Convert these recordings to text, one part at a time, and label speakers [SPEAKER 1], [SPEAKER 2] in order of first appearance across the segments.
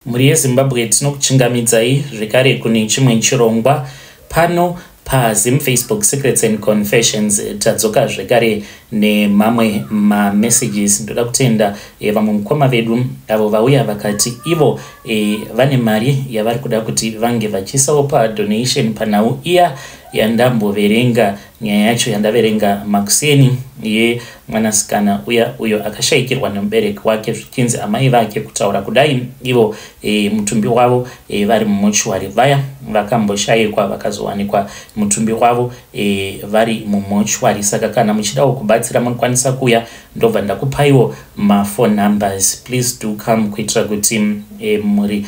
[SPEAKER 1] Mhuri yeZimbabwe, tinokuchingamidzai zvekare kune chimwe chirongwa pano paZim Facebook Secrets and Confessions. Tadzoka zvekare nemamwe mamessages. Ndoda kutenda vamwe mukoma vedu avo vauya vakati ivo vane mari yavari kuda kuti vange vachiisawo padonation panhau iya yandamboverenga, nyaya yacho yandaverenga makuseni yemwanasikana uya uyo akashayikirwa nemubereki wake, zvichinzi amai vake kutaura kudai ivo mutumbi wavo vari mumochuari. Vaya vakamboshayikwa vakazowanikwa mutumbi wavo vari mumochuari. Saka kana muchidawo kubatsira, munokwanisa kuuya, ndobva ndakupaiwo maphone numbers. Please do come kuitira kuti mhuri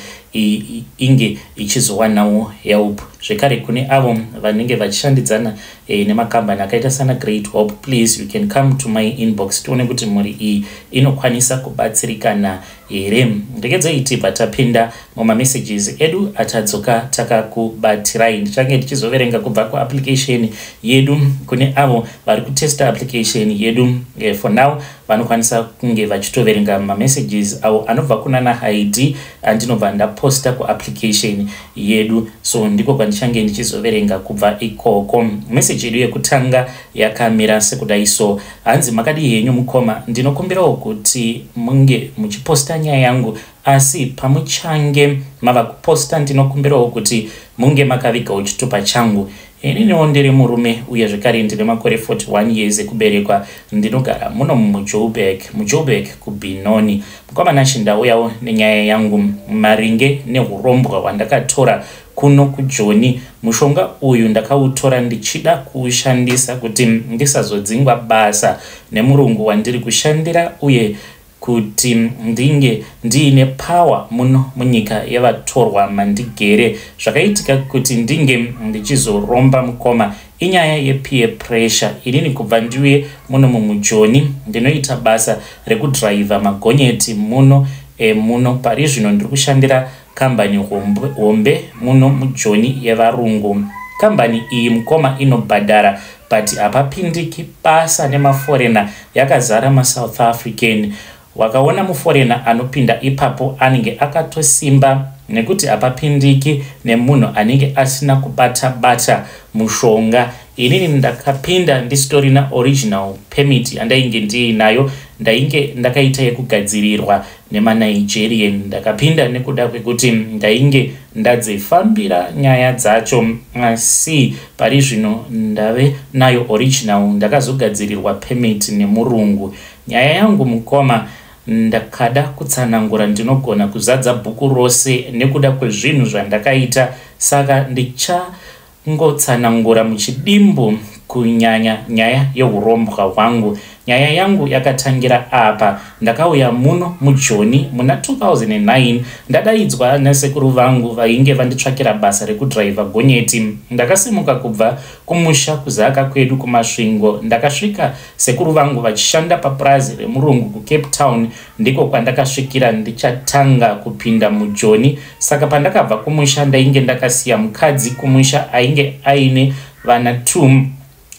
[SPEAKER 1] inge ichizowanawo help. Zvekare kune avo vanenge vachishandidzana nemakambani akaita sana Great Hope, please, you can come to my inbox, tione kuti mhuri iyi inokwanisa kubatsirikana here. Ndekedzei tibva tapinda mumamessages edu atadzoka takakubatirai. Ndichange ndichizoverenga kubva kuapplication yedu. Kune avo vari kutesta application yedu for now vanokwanisa kunge vachitoverenga mamessages avo anobva kunana ID andinobva ndaposta kuapplication yedu. So ndiko kwandichange ndichizoverenga kubva ikoko. Meseji yedu yekutanga yakamira sekudai so, hanzi, "Makadii henyu mukoma? Ndinokumbirawo kuti munge muchiposta nyaya yangu, asi pamuchange mava kuposta, ndinokumbirawo kuti munge makavigawo chitupa changu. Ininiwo ndiri murume uye zvekare ndine makore 41 years ekuberekwa. Ndinogara muno muJoburg, muJoburg kuBenoni. Mukoma Nashe, ndauyawo nenyaya yangu maringe neurombwa hwandakatora kuno kuJoni. Mushonga uyu ndakautora ndichida kuushandisa kuti ndisazodzingwa basa nemurungu wandiri kushandira, uye kuti ndinge ndiine power muno munyika yevatorwa mandigere. Zvakaitika kuti ndinge ndichizoromba, mukoma, inyaya yepeer pressure. Inini kubva ndiuye muno mumujoni, ndinoita basa rekudhiraivha magonyeti muno muno. Pari zvino ndiri kushandira kambani hombe muno mujoni yevarungu. Kambani iyi, mukoma, inobhadhara, but hapapindiki basa nemaforeigner, yakazara maSouth African. Wakaona muforeigner anopinda ipapo anenge akatosimba, nekuti hapapindiki nemunhu anenge asina kubata bata mushonga. Inini ndakapinda ndisitorina original permit yandainge ndiinayo, ndainge ndakaita yekugadzirirwa nemaNigerian. Ndakapinda nekuda kwekuti ndainge ndadzifambira nyaya dzacho, asi pari zvino ndave nayo original, ndakazogadzirirwa permit nemurungu. Nyaya yangu, mukoma, ndakada kutsanangura ndinogona kuzadza bhuku rose nekuda kwezvinhu zvandakaita, saka ndichangotsanangura muchidimbu, kunyanya nyaya yeurombwa hwangu. Nyaya yangu yakatangira apa. Ndakauya muno mujoni muna 2009, ndadaidzwa nasekuru vangu vainge vanditsvakira basa rekudhiraivha gonyeti. Ndakasimuka kubva kumusha kuZaka kwedu kuMasvingo. Ndakasvika sekuru vangu vachishanda papurazi remurungu kuCape Town. Ndiko kwandakasvikira ndichatanga kupinda mujoni. Saka pandakabva kumusha, ndainge ndakasiya mukadzi kumusha ainge aine vana 2,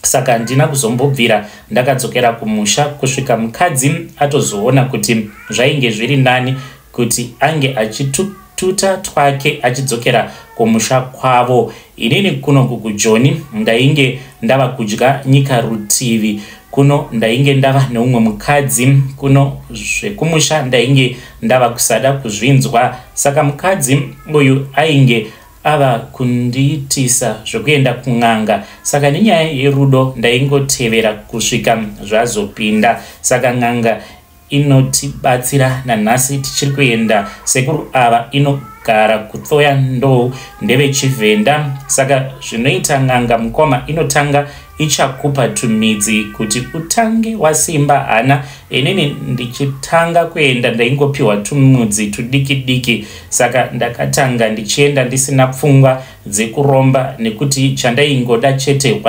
[SPEAKER 1] saka handina kuzombobvira ndakadzokera kumusha kusvika mukadzi atozoona kuti zvainge zviri nani kuti ange achituta twake achidzokera kumusha kwavo. Inini kunoku kuJoni ndainge ndava kudya nyika rutivi. Kuno ndainge ndava neumwe mukadzi kuno, zvekumusha ndainge ndava kusada kuzvinzwa. Saka mukadzi uyu ainge ava kundiitisa zvekuenda kun'anga, saka nenyaya yerudo ndaingotevera kusvika zvazopinda. Saka n'anga inotibatsira nanhasi tichiri kuenda, sekuru ava inogara kuThoyandou, ndevechivhenda. Saka zvinoita n'anga, mukoma, inotanga ichakupa tumidzi kuti utange wasimba hana. Inini ndichitanga kuenda ndaingopiwa tumudzi tudiki diki, saka ndakatanga ndichienda ndisina pfungwa dzekuromba, nekuti chandaingoda chete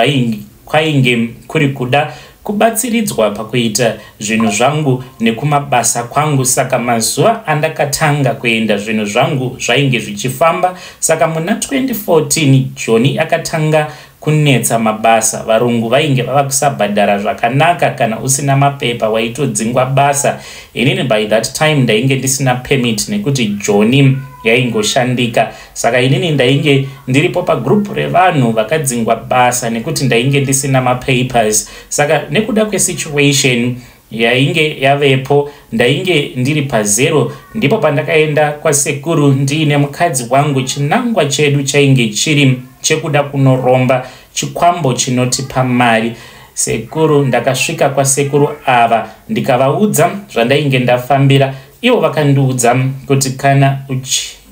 [SPEAKER 1] kwainge kuri kuda kubatsiridzwa pakuita zvinhu zvangu nekumabasa kwangu. Saka mazuva andakatanga kuenda, zvinhu zvangu zvainge zvichifamba. Saka muna 2014 Joni akatanga kunetsa mabasa. Varungu vainge vava kusabhadhara zvakanaka, kana usina mapepa waitodzingwa basa. Inini by that time ndainge ndisina permit, nekuti Joni Yaingoshandika. Saka inini ndainge ndiripo pagroup revanhu vakadzingwa basa nekuti ndainge ndisina mapapers. Saka nekuda kwesituation yainge yavepo, ndainge ndiri pazero. Ndipo pandakaenda kwasekuru ndiine mukadzi wangu. Chinangwa chedu chainge chiri chekuda kunoromba chikwambo chinotipa mari. Sekuru, ndakasvika kwasekuru ava ndikavaudza zvandainge ndafambira. Ivo vakandiudza kuti kana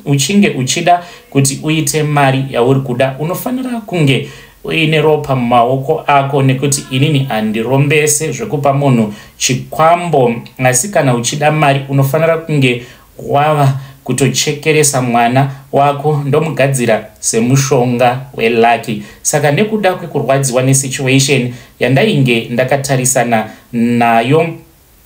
[SPEAKER 1] uchinge uchida kuti uite mari yauri kuda, unofanira kunge uine ropa mumaoko ako, nekuti inini handirombese zvekupa munhu chikwambo, asi kana uchida mari unofanira kunge wava kutochekeresa mwana wako, ndomugadzira semushonga welucky. Saka nekuda kwekurwadziwa nesituation yandainge ndakatarisana nayo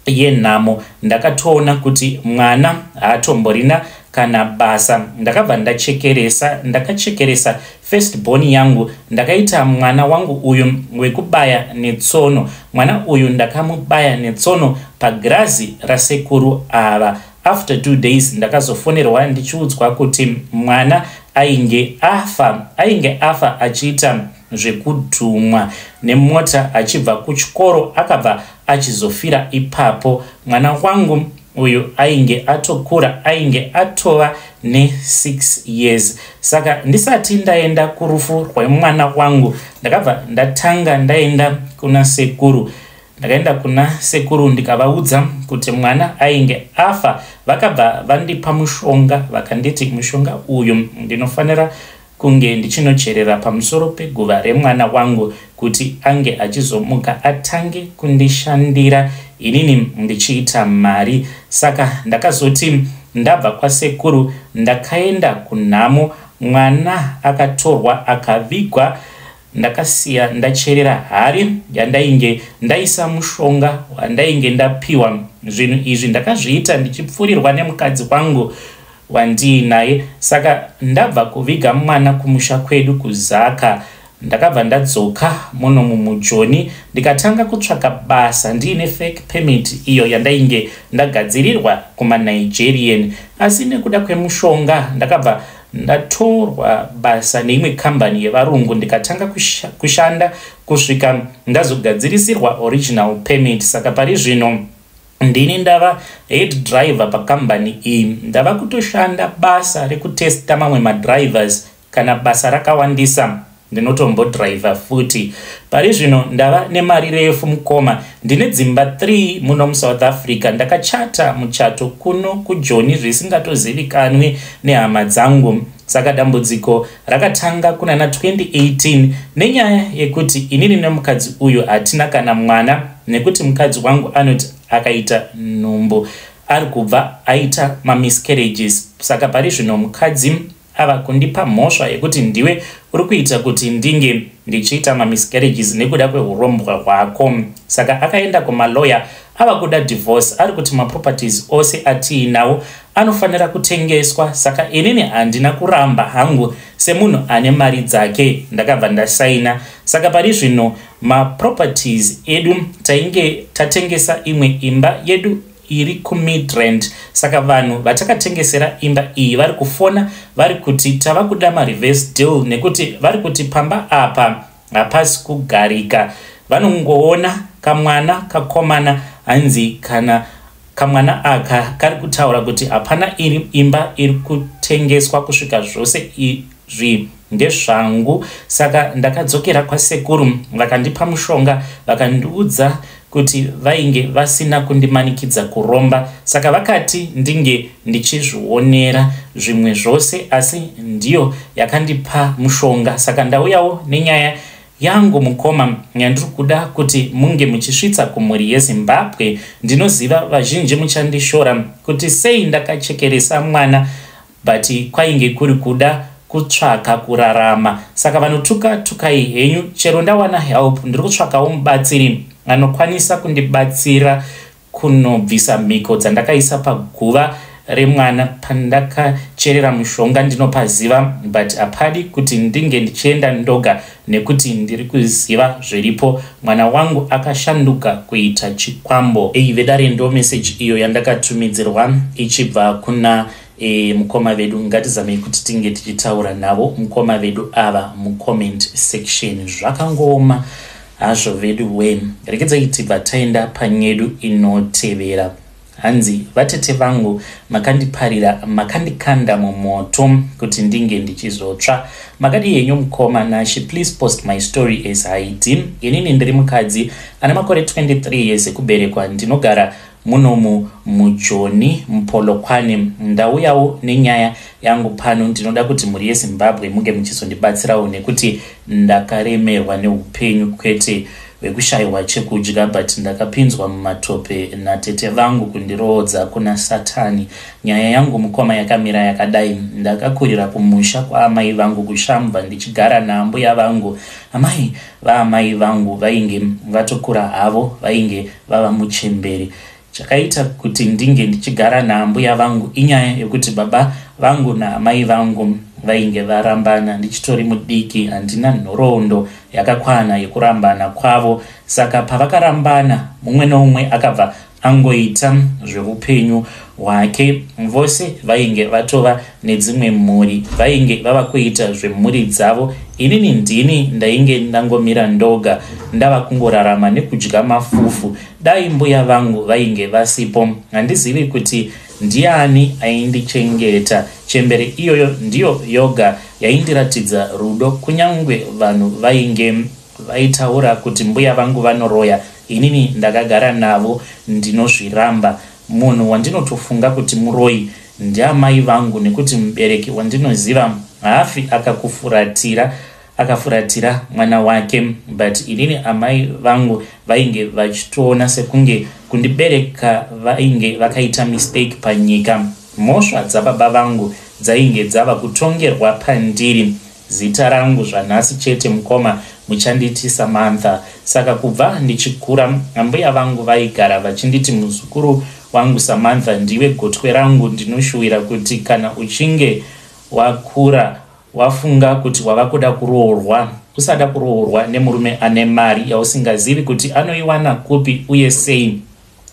[SPEAKER 1] yenhamo, ndakatoona kuti mwana haatomborina kana basa. Ndakabva ndachekeresa, ndakachekeresa first born yangu. Ndakaita mwana wangu uyu wekubaya netsono. Mwana uyu ndakamubaya netsono pagirazi rasekuru ava. After 2 days ndakazofonerwa ndichiudzwa kuti mwana ainge afa. Ainge afa achiita zvekudhumwa nemota achibva kuchikoro, akabva achizofira ipapo. Mwana wangu uyu ainge atokura, ainge atova ne6 years. Saka ndisati ndaenda kurufu rwemwana wangu, ndakabva ndatanga ndaenda kuna sekuru. Ndakaenda kuna sekuru ndikavaudza kuti mwana ainge afa. Vakabva vandipa mushonga, vakanditi mushonga uyu ndinofanira kunge ndichinocherera pamusoro peguva remwana wangu kuti ange achizomuka atange kundishandira, inini ndichiita mari. Saka ndakazoti ndabva kwasekuru, ndakaenda kunhamo. Mwana akatorwa akavigwa. Ndakasiya ndacherera hari yandainge ndaisa mushonga wandainge ndapiwa. Zvinhu izvi ndakazviita ndichipfurirwa nemukadzi wangu wandiinaye. Saka ndabva kuviga mwana kumusha kwedu kuZaka, ndakabva ndadzoka muno mumujoni, ndikatanga kutsvaka basa ndiine fake permit iyo yandainge ndagadzirirwa kumaNigerian. Asi nekuda kwemushonga ndakabva ndatorwa basa neimwe kambani yevarungu, ndikatanga kushanda kusvika ndazogadzirisirwa original permit. Saka pari zvino ndini ndava head driver pakambani iyi. Ndava kutoshanda basa rekutesta mamwe madrivers. Kana basa rakawandisa ndinotombodhiraivha futi. Pari zvino ndava nemari refu, mukoma. Ndine dzimba 3 muno muSouth Africa. Ndakachata muchato kuno kuJoni zvisingatozivikanwi nehama dzangu. Saka dambudziko rakatanga kunana 2018 nenyaya yekuti inini nemukadzi uyu hatina kana mwana, nekuti mukadzi wangu anoti akaita nhumbu ari kubva aita mamiscarriages. Saka pari zvino mukadzi ava kundipa mhosva yekuti ndiwe uri kuita kuti ndinge ndichiita mamiscarriages nekuda kweurombwa hwako. Saka akaenda kumaloya, ava kuda divorce. Ari kuti maproperties ose atiinawo anofanira kutengeswa. Saka inini handina kuramba hangu, semunhu ane mari dzake ndakabva ndasaina. Saka pari zvino maproperties edu, tainge tatengesa imwe imba yedu iri kuMidrand. Saka vanhu vatakatengesera imba iyi vari kufona, vari kuti tava kuda mareverse deal, nekuti vari kuti pamba apa hapasi kugarika. Vanongoona kamwana kakomana, hanzi kana kamwana aka kari kutaura kuti hapana iri imba iri kutengeswa kusvika zvose izvi ndezvangu. Saka ndakadzokera kwasekuru, vakandipa mushonga, vakandiudza kuti vainge vasina kundimanikidza kuromba. Saka vakati ndinge ndichizvionera zvimwe zvose, asi ndiyo yakandipa mushonga. Saka ndauyawo nenyaya yangu, mukoma, yandiri kuda kuti munge muchisvitsa kumhuri yeZimbabwe. Ndinoziva vazhinji muchandishora kuti sei ndakachekeresa mwana, but kwainge kuri kuda kutsvaka kurarama. Saka vanotuka, tukai henyu. Chero ndawana help, ndiri kutsvakawo mubatsiri anokwanisa kundibatsira kunobvisa mhiko dzandakaisa paguva remwana pandakacherera mushonga. Ndinopaziva, but hapadi kuti ndinge ndichienda ndoga nekuti ndiri kuziva zviripo. Mwana wangu akashanduka kuita chikwambo. Ei vedare, ndo meseji iyo yandakatumidzirwa ichibva kuna E, mukoma vedu ngatizamei kuti tinge tichitaura navo mukoma vedu ava mucomment section. Zvakangooma hazvo vedu we. Regedzai tibva taenda panyedu inotevera. Hanzi vatete vangu makandiparira makandikanda mumoto kuti ndinge ndichizotsva. Makadii henyu mukoma Nashy please post my story as Haiti. Inini ndiri mukadzi ane makore 23 years ekuberekwa ndinogara munomu mujoni mupolokwane. Ndauyawo nenyaya yangu pano ndinoda kuti mhuri yeZimbabwe munge muchizondibatsirawo nekuti ndakaremerwa neupenyu kwete vekushaiwa chekudya but ndakapinzwa mumatope natete vangu kundiroodza kuna satani. Nyaya yangu mukoma yakamira yakadai ndakakurira kumusha kwaamai vangu kuShamva ndichigara naambuya vangu. Amai vaamai vangu vainge vatokura havo vainge vava muchembere. Chakaita kuti ndinge ndichigara naambuya vangu inyaya yekuti baba vangu naamai vangu vainge varambana ndichitori mudiki handina nhoroondo yakakwana yekurambana kwavo saka pavakarambana mumwe neumwe akabva angoita zveupenyu hwake vose vainge vatova nedzimwe mhuri vainge vava kuita zvemhuri dzavo inini ndini ndainge ndangomira ndoga ndava kungorarama nekudya mafufu dai mbuya vangu vainge vasipo handizivi kuti ndiani aindichengeta chembere iyoyo ndiyo yoga yaindiratidza rudo kunyangwe vanhu vainge vaitaura kuti mbuya vangu vanoroya inini ndakagara navo ndinozviramba munhu wandinotofunga kuti muroyi ndiamai vangu nekuti mubereki wandinoziva haafi akakufuratira akafuratira mwana wake but inini amai vangu vainge vachitoona sekunge kundibereka vainge vakaita mistake panyika mhosva dzababa vangu dzainge dzava kutongerwa pandiri Zita rangu zvanhasi chete mukoma muchanditi Samantha. Saka kubva ndichikura ambuya vangu vaigara vachinditi muzukuru wangu Samantha ndiwe gotwe rangu ndinoshuwira kuti kana uchinge wakura wafunga kuti wavakuda kuroorwa usada kuroorwa nemurume ane mari yausingazivi kuti anoiwana kupi uye sei.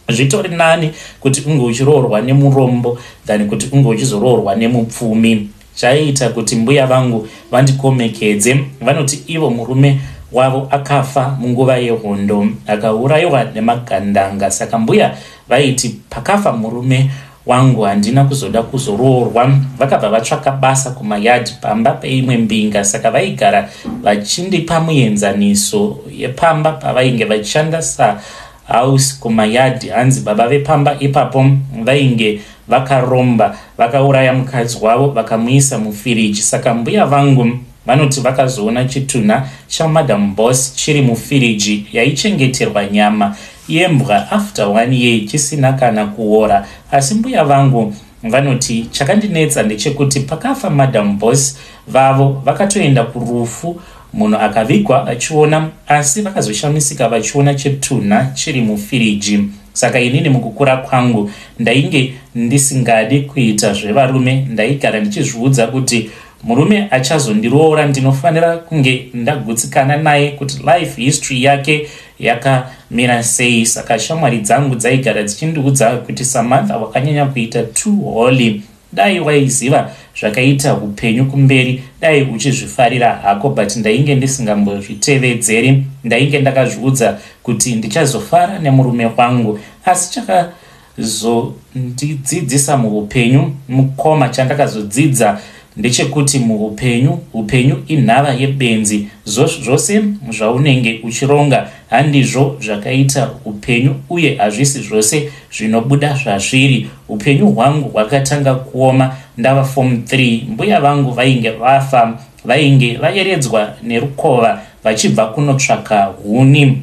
[SPEAKER 1] Zvitori nani kuti unge uchiroorwa nemurombo than kuti unge uchizoroorwa nemupfumi. Chaiita kuti mbuya vangu vandikomekedze vanoti ivo murume wavo akafa munguva yehondo akaurayiwa nemagandanga saka mbuya vaiti pakafa murume wangu handina kuzoda kuzoroorwa vakabva vatsvaka basa kumayard pamba peimwe mbinga saka vaigara vachindipa muenzaniso yepamba pavainge vachishanda sa house kumayard hanzi baba vepamba ipapo vainge vakaromba vakauraya mukadzi wavo vakamuisa mufiriji saka mbuya vangu vanoti vakazoona chitunha chamadam boss chiri mufiriji yaichengeterwa nyama yembwa after one year chisina kana kuora asi mbuya vangu vanoti chakandinetsa ndechekuti pakafa madam boss vavo vakatoenda kurufu munhu akavigwa vachiona asi vakazoshamisika vachiona chitunha chiri mufiriji saka inini mukukura kwangu ndainge ndisingadi kuita zvevarume ndaigara ndichizviudza kuti murume achazondiroora ndinofanira kunge ndagutsikana naye kuti life history yake yakamira sei saka shamwari dzangu dzaigara dzichindiudza kuti Samantha wakanyanya kuita too holy dai waiziva zvakaita upenyu kumberi dai uchizvifarira hako but ndainge ndisingambozvitevedzeri ndainge ndakazviudza kuti ndichazofara nemurume wangu asi chakazondidzidzisa muupenyu mukoma chandakazodzidza ndechekuti muupenyu upenyu inhava yebenzi zvose zvaunenge uchironga handizvo zvakaita upenyu uye hazvisi zvose zvinobuda zvazviri upenyu hwangu hwakatanga kuoma ndava form 3 mbuya vangu vainge vafa vainge vayeredzwa nerukova vachibva kunotsvaka huni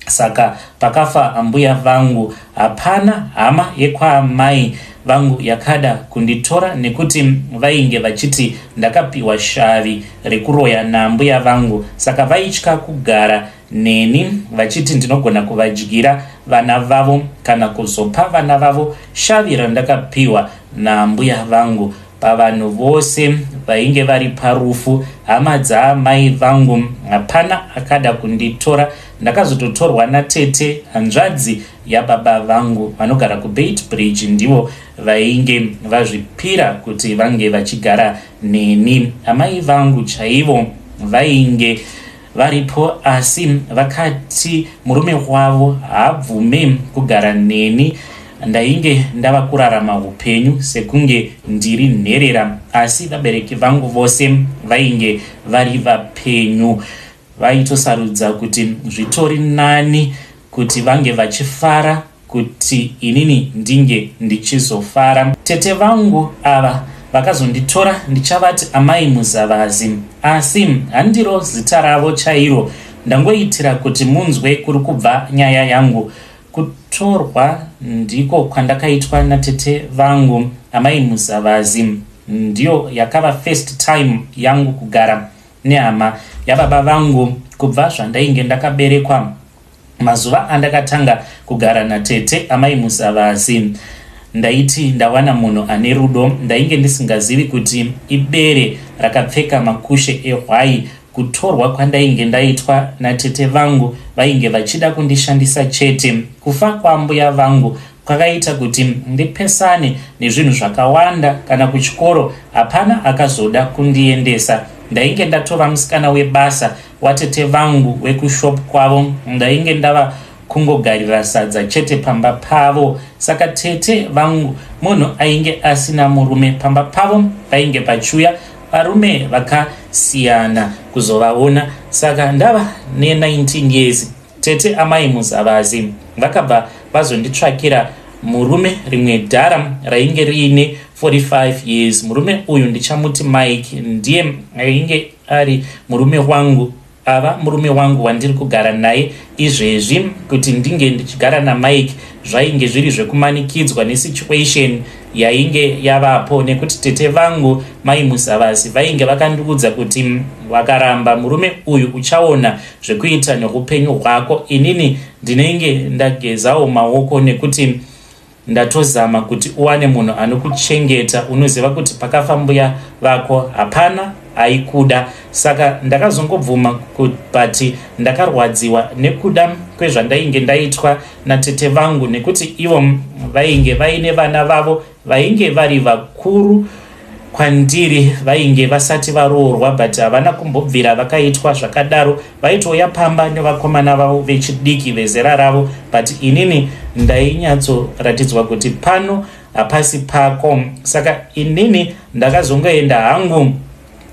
[SPEAKER 1] saka pakafa ambuya vangu hapana hama yekwaamai vangu yakada kunditora nekuti vainge vachiti ndakapiwa shavi rekuroya naambuya vangu saka vaitya kugara neni vachiti ndinogona kuvadyira vana vavo kana kuzopa vana vavo shavi randakapiwa naambuya vangu. Pavanhu vose vainge vari parufu, hama dzaamai vangu hapana akada kunditora. Ndakazototorwa natete, hanzvadzi yababa vangu vanogara kuBeitbridge, ndivo vainge vazvipira kuti vange vachigara neni. Amai vangu chaivo vainge varipo asi vakati murume wavo haabvume kugara neni. Ndainge ndava kurarama upenyu sekunge ndiri nherera asi vabereki vangu vose vainge vari vapenyu. Vaitosarudza kuti zvitori nani kuti vange vachifara kuti inini ndinge ndichizofara. Tete vangu ava vakazonditora ndichavati amai Muzavazi asi handiro zita ravo chairo ndangoitira kuti munzwe kuri kubva nyaya yangu. Kutorwa ndiko kwandakaitwa natete vangu amai Muzavazi ndiyo yakava first time yangu kugara nehama yababa vangu kubva zvandainge ndakaberekwa. Mazuva andakatanga kugara natete amai Muzavazi ndaiti ndawana munhu ane rudo ndainge ndisingazivi kuti ibere rakapfeka makushe ehwai. Kutorwa kwandainge ndaitwa natete vangu vainge vachida kundishandisa chete. Kufa kwaambuya vangu kwakaita kuti ndipesane nezvinhu zvakawanda kana kuchikoro hapana akazoda kundiendesa. Ndainge ndatova musikana webasa watete vangu wekushop kwavo ndainge ndava kungogarira sadza chete pamba pavo. Saka tete vangu munhu ainge asina murume pamba pavo painge pachiuya varume vakasiyana kuzovaona. Saka ndava ne19 years tete amai Muzavazi vakabva vazonditsvakira murume rimwe dhara rainge riine 45 years. Murume uyu ndichamuti Mike, ndiye ainge ari murume wangu ava murume wangu wandiri kugara naye izvezvi. Kuti ndinge ndichigara naMike zvainge zviri zvekumanikidzwa nesituation yainge yavapo nekuti tete vangu mai Muzavazi vainge vakandiudza kuti wakaramba murume uyu uchaona zvekuita neupenyu hwako, inini ndinenge ndagezawo maoko nekuti ndatozama kuti uwane munhu anokuchengeta. Unoziva kuti pakafa mbuya vako hapana aikuda. Saka ndakazongobvuma but ndakarwadziwa nekuda kwezvandainge ndaitwa natete vangu nekuti ivo vainge vaine vana vavo vainge vari vakuru kwandiri vainge vasati varoorwa but havana kumbobvira vakaitwa zvakadaro. Vaitouya pamba nevakomana vavo vechidiki vezera ravo but inini ndainyatsoratidzwa kuti pano hapasi pako. Saka inini ndakazongoenda hangu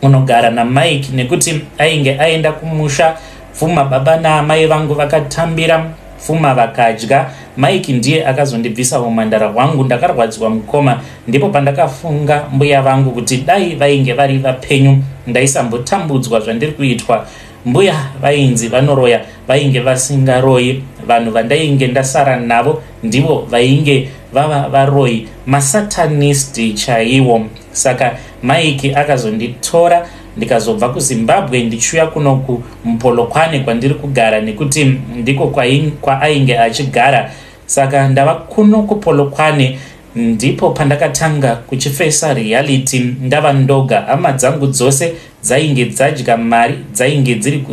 [SPEAKER 1] unogara naMike nekuti ainge aenda kumusha. Pfuma baba naamai vangu vakatambira pfuma vakadya. Mike ndiye akazondibvisa umhandara hwangu. Ndakarwadziwa mukoma, ndipo pandakafunga mbuya vangu kuti dai vainge vari vapenyu ndaisambotambudzwa zvandiri kuitwa. Mbuya vainzi vanoroya vainge vasingaroyi, vanhu vandainge ndasara navo ndivo vainge vava varoyi, masatanist chaiwo. Saka Mike akazonditora ndikazobva kuZimbabwe ndichiuya kuno kuMpolokwane kwandiri kugara nekuti ndiko kwaainge achigara. Saka ndava kuno kuPolokwane ndipo pandakatanga kuchifesa reality ndava ndoga. Hama dzangu dzose dzainge dzadya mari dzainge dziri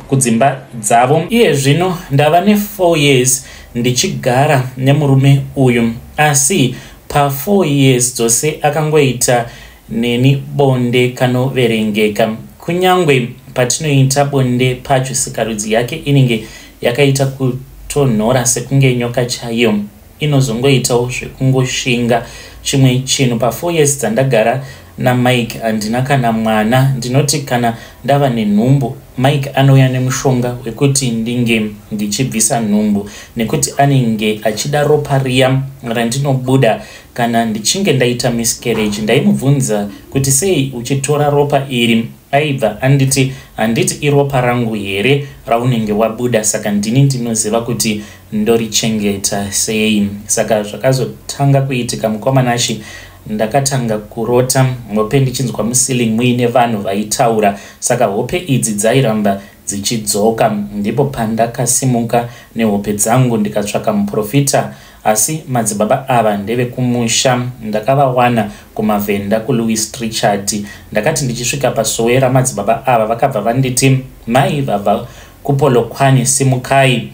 [SPEAKER 1] kudzimba dzavo. Iye zvino ndava ne4 years ndichigara nemurume uyu, asi pa4 years dzose akangoita neni bonde kanoverengeka. Kunyangwe patinoita bonde pacho sikarudzi yake inenge yakaita kutonhora sekunge nyoka chaiyo, inozongoitawo zvekungoshinga. Chimwe chinhu pa4 years dzandagara naMike handina kana mwana. Ndinoti kana ndava nenhumbu Mike anouya nemushonga wekuti ndinge ndichibvisa nhumbu nekuti anenge achida ropa riya randinobuda kana ndichinge ndaita miscarriage. Ndaimubvunza kuti sei uchitora ropa iri, aibva anditi handiti iropa rangu here raunenge wabuda, saka ndini ndinoziva kuti ndorichengeta sei. Saka zvakazotanga kuitika mukomanashi, ndakatanga kurota hope ndichinzwa muceiling muine vanhu vaitaura. Saka hope idzi dzairamba dzichidzoka. Ndipo pandakasimuka nehope dzangu ndikatsvaka muprofita Asi madzibaba ava ndevekumusha ndakavawana kumaVhenda kuLouis Trichardt. Ndakati ndichisvika pasowe ramadzibaba ava vakabva vanditi mai vabva kuPolokwane simukai.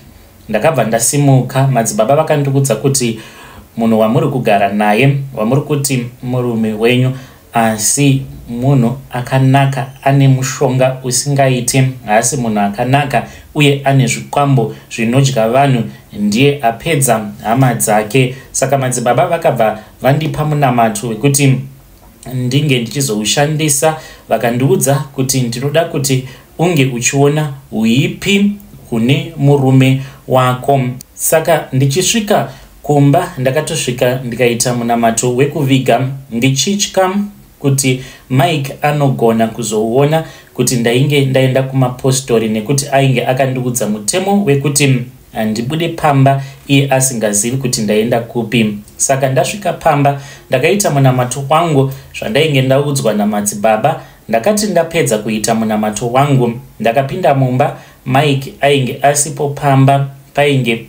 [SPEAKER 1] Ndakabva ndasimuka madzibaba vakandiudza kuti munhu wamuri kugara naye wamuri kuti murume wenyu Asi munhu akanaka ane mushonga usingaite haasi munhu akanaka uye ane zvikwambo zvinodya vanhu ndiye apedza hama dzake. Saka madzibaba vakabva vandipa munamato wekuti ndinge ndichizoushandisa vakandiudza kuti ndinoda kuti unge uchiona huipi hune murume wako. Saka ndichisvika Kumba ndakatosvika ndikaita munamato wekuviga ndichitya kuti Mike anogona kuzouona kuti ndainge ndaenda kumapostori nekuti ainge akandiudza mutemo wekuti handibude pamba iye asingazivi kuti ndaenda kupi. Saka ndasvika pamba ndakaita munamato wangu zvandainge ndaudzwa namadzibaba. Ndakati ndapedza kuita munamato wangu ndakapinda mumba Mike ainge asipo pamba painge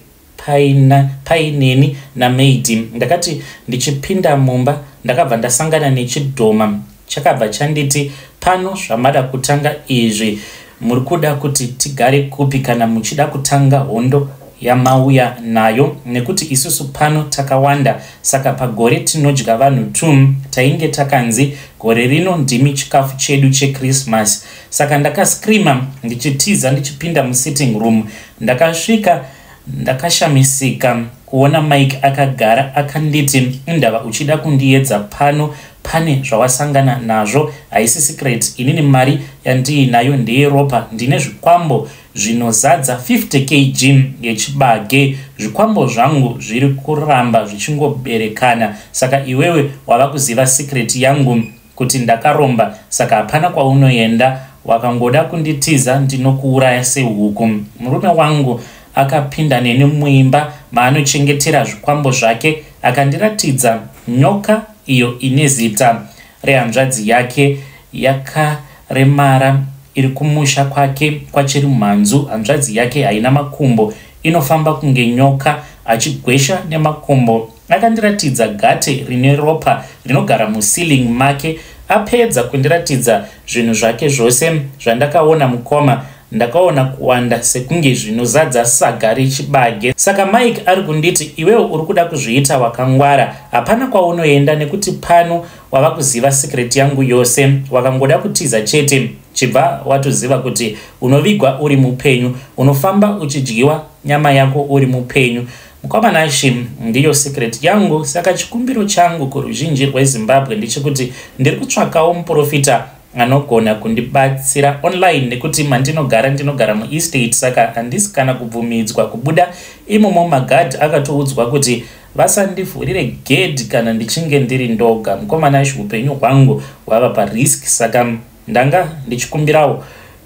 [SPEAKER 1] paina paineni namaid. Ndakati ndichipinda mumba ndakabva ndasangana nechidhoma chakabva chanditi pano zvamada kutanga izvi muri kuda kuti tigare kupi kana muchida kutanga hondo yamauya nayo nekuti isusu pano takawanda saka pagore tinodya vanhu two tainge takanzi gore rino ndimi chikafu chedu chechristmas saka ndakascreamer ndichitiza ndichipinda musitting room ndakasvika Ndakashamisika kuona Mike akagara akanditi indava uchida kundiedza pano pane zvawasangana nazvo haisi secret inini mari yandiinayo ndeyeropa ndine zvikwambo zvinozadza 50 kg yechibage zvikwambo zvangu zviri kuramba zvichingoberekana saka iwewe wava kuziva secret yangu kuti ndakaromba saka hapana kwaunoenda wakangoda kunditiza ndinokuuraya sehuku. Murume wangu akapinda neni muimba maanochengetera zvikwambo zvake akandiratidza nyoka iyo ine zita rehanzvadzi yake yakaremara iri kumusha kwake kwaChirimhanzu. Hanzvadzi yake haina makumbo inofamba kunge nyoka achigwesha nemakumbo. Akandiratidza gate rine ropa rinogara muceiling make. Apedza kundiratidza zvinhu zvake zvose zvandakaona mukoma ndakaona kuwanda sekunge zvinozadza saga rechibage. Saka Mike ari kunditi iwewe uri kuda kuzviita wakangwara hapana kwaunoenda nekuti pano wava kuziva secret yangu yose wakangoda kutiza chete chibva watoziva kuti unovigwa uri mupenyu unofamba uchidyiwa nyama yako uri mupenyu. Mukoma Nashy ndiyo secret yangu saka chikumbiro changu kuruzhinji rweZimbabwe ndechekuti ndiri kutsvakawo muporofita anogona kundibatsira online nekuti mandinogara ndinogara muestate saka handisi kana kubvumidzwa kubuda imomo magadhi akatoudzwa kuti vasandivhurire gedhi kana ndichinge ndiri ndoga. Mukoma Nashy upenyu hwangu hwava parisk saka ndanga ndichikumbirawo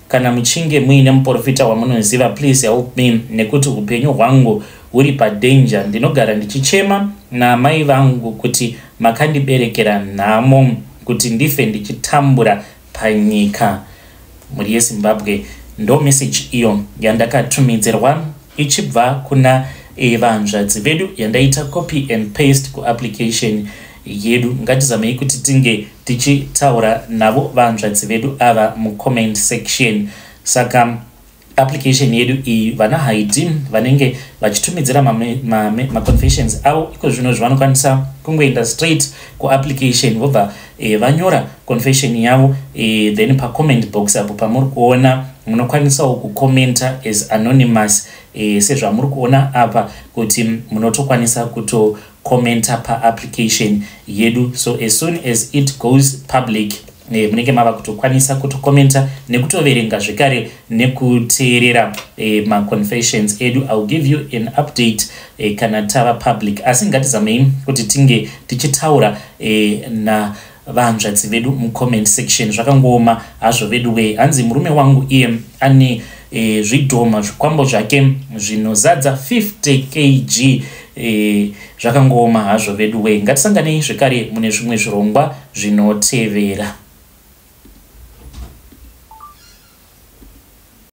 [SPEAKER 1] Kana muchinge muine muporofita wamunoziva please help me nekuti hupenyu hwangu huri padanger. Ndinogara ndichichema naamai vangu kuti makandiberekera nhamo kuti ndife ndichitambura panyika. Mhuri yeZimbabwe ndo message iyo yandakatumidzirwa ichibva kuna e, vanzvadzi vedu yandaita copy and paste kuapplication yedu. Ngatizamei kuti tinge tichitaura navo vanzvadzi vedu ava mucomment section. Saka application yedu iyi vana haidi vanenge vachitumidzira maconfessions ma, ma avo iko zvino zvanokwanisa kungoenda straight kuapplication vobva e, vanyora confession yavo e, then pacomment box apo pamuri kuona munokwanisawo kucommenta as anonymous e, sezvamuri kuona apa kuti munotokwanisa kuto commenta paapplication yedu so as soon as it goes public eh, munenge mava kutokwanisa kutokomenta nekutoverenga zvekare nekuteerera eh, maconfessions edu. Ill give you an update eh, kana tava public asi ngatizamei kuti tinge tichitaura eh, na vahanzvadzi vedu mucomment section. Zvakangooma hazvo veduwee. Hanzi murume wangu iye ane e, zvidhoma zvikwambo zvake zvinozadza 50 kg e, zvakangooma hazvo veduwee. Ngatisanganei zvekare mune zvimwe zvirongwa zvinotevera.